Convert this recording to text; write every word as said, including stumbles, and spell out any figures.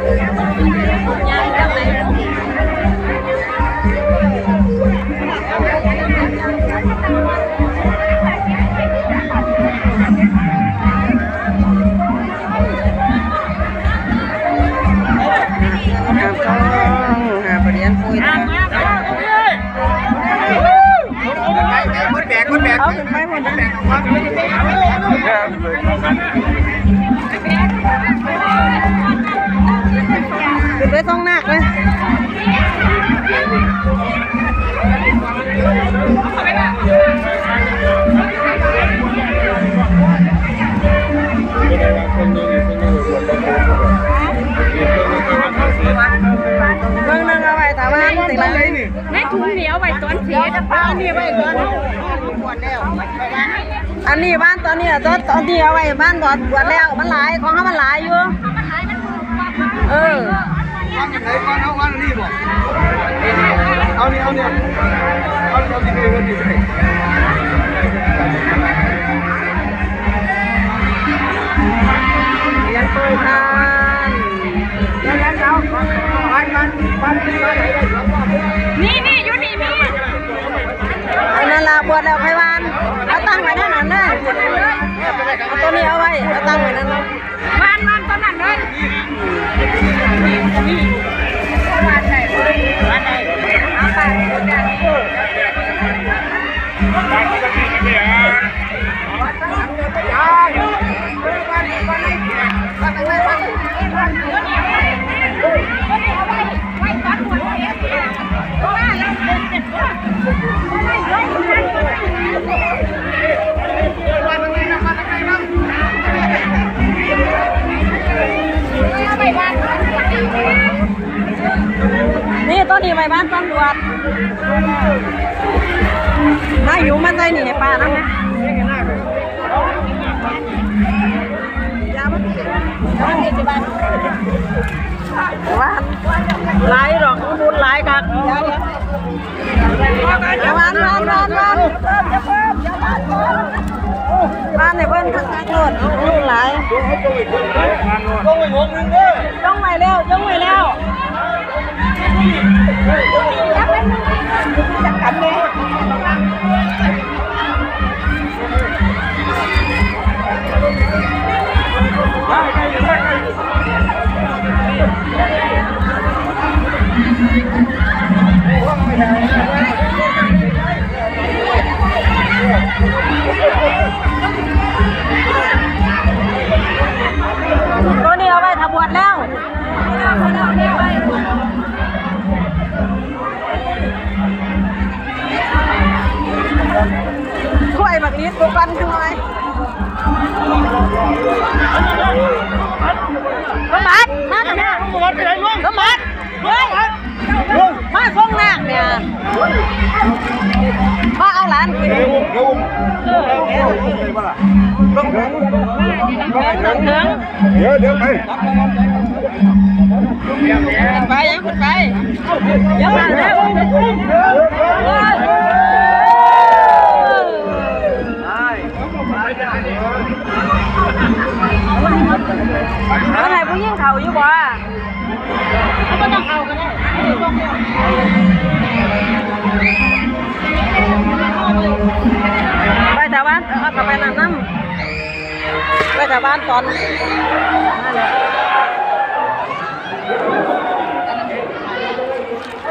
หาบทอง หาบทเรียนปุ้ย คนแบก คนแบก เอาขึ้นไปหมด ขึ้นไปส่งนาคเลย เบิ่งหนึ่งเอาไว้ถ้าว่ามันสิหลาย ในถุงเหนียวไว้ตอนเสีย อันนี้ไว้ตอน อันนี้บ้านตอนนี้อะ ตอน ตอนนี้เอาไว้บ้านบอดบวชแล้ว มันหลาย ของเขามันหลายอยู่ เออ เอานี่ เอานี่ เอานี่ เอานี่ เอานี่ เอานี่ เรียนเปิดทาน นี่ นี่ อยู่นี่ นี่ อันนั้นล่ะ บวชแล้วค่อยหว่าน เอาตั้งไว้นั่นน่ะ เอาตัวนี้เอาไว้ เอาตั้งไว้นั่นน่ะ หว่าน หว่าน ต้นนั้นเลย หว่านได้ หว่านได้ เอาไป นี่ ต้นนี้ไว้บ้านตำรวจ มาอยู่มาใส่นี่ให้ป้านั่งนะ หว่าน หลายดอก อุดหนุนหลายคัก หว่าน หว่าน หว่าน หว่าน หว่านให้เพิ่นคักๆโลด อุดหนุนหลาย ลงไว้แล้ว ลงไว้แล้ว ตัวนี้เอาไว้ถ้าบวชแล้ว ถ้วยบักลิดบุกันหน่อย สมบัติ มาทางนี้ สมบัติ เฮ้ย มาส่งน้ำเนี่ย มาเอาหลานขึ้น เดี๋ยวอุ้ม เดี๋ยวอุ้ม เออ ต้องถึง ต้องถึง เดี๋ยว เดี๋ยวไป ไป ยังขึ้นไป ยังมาแล้ว เอาไหนผู้หญิงเขาอยู่บ่ ไปแถวบ้าน เอากลับไปนั่นนำ ไปแถวบ้านตอนนั้น